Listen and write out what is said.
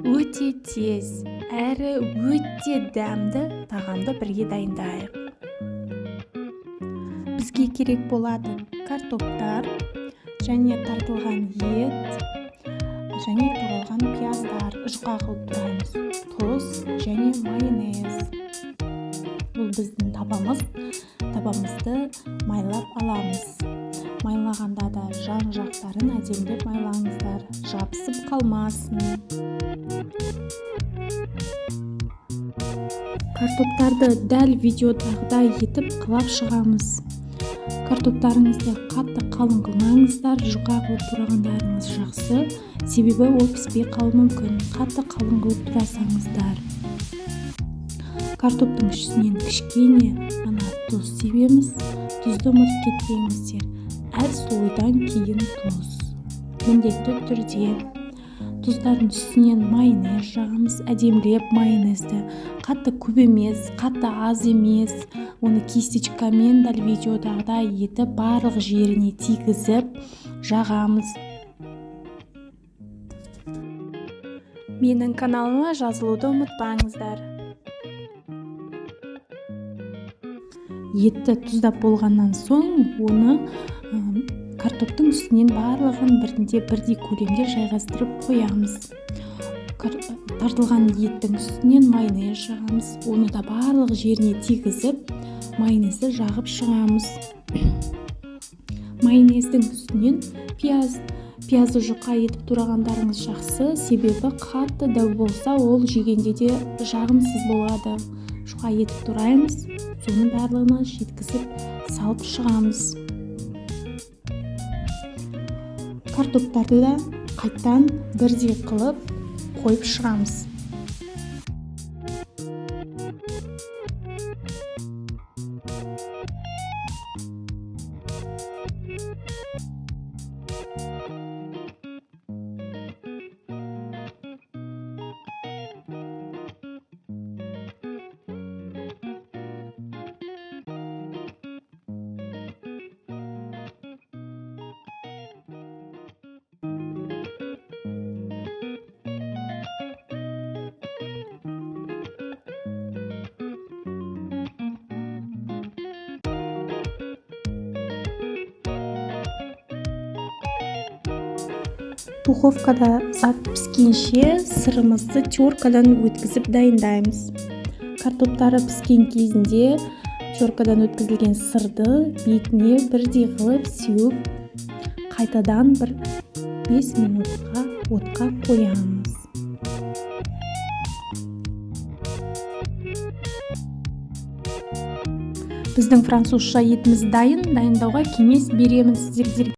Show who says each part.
Speaker 1: Өте тез, әрі өте дәмді тағамды бірге дайындайық. Бізге керек болады картоптар және тартылған ет және туралған пияздар, жұқа қылып тураймыз, тұз және майонез. Бұл біздің табамыз. Табамызды майлап аламыз. Майлағанда да жан-жақтарын әдемілеп майлаңыздар, жабысып қалмасын. Картоптарды дәл видеодағыдай етіп қалап шығамыз. Картоптарыңызды қатты қалың қылмаңыздар, жұқа қылып турағандарыңыз жақсы, себебі ол піспей қалуы мүмкін. Қатты қалың қылып турасаңыздар. Картоптың үстінен кішкене ғана тұз себеміз. Тұзды ұмытып кетпеңіздер. Әр слойдан кейін тұз. Міндетті түрде тұздардың үстінен майонез жағамыз, әдемілеп майонезді. Қатты көп емес, қатты аз емес. Оны кисточкамен дәл видеодағыдай етіп барлық жеріне тигізіп жағамыз. Менің каналыма жазылуды ұмытпаңыздар. Етті тұздап болғаннан соң оны картоптың үстінен барлығын біртіндеп бірдей көлемде жайғастырып қоямыз. Тартылған еттің үстінен майонез жағамыз. Оны да барлық жеріне тигізіп, майонезді жағып шығамыз. Майонездің үстінен пияз. Пиязды жұқа етіп турағандарыңыз жақсы, себебі қатты дәу болса, ол жегенде де жағымсыз болады. Жұқа етіп тураймыз, соның барлығына жеткізіп салып шығамыз. Картоптарды да қайттан бірдей қылып қойып шығамыз. Духовкада зат піскенше сырымызды теркадан өткізіп дайындаймыз. Картоптары піскен кезінде теркадан өткізілген сырды бетіне бірдей қылып сеуіп, қайтадан бір 5 минутқа отқа қоямыз. Біздің французша етіміз дайын, дайындауға кеңес беремін сіздерге.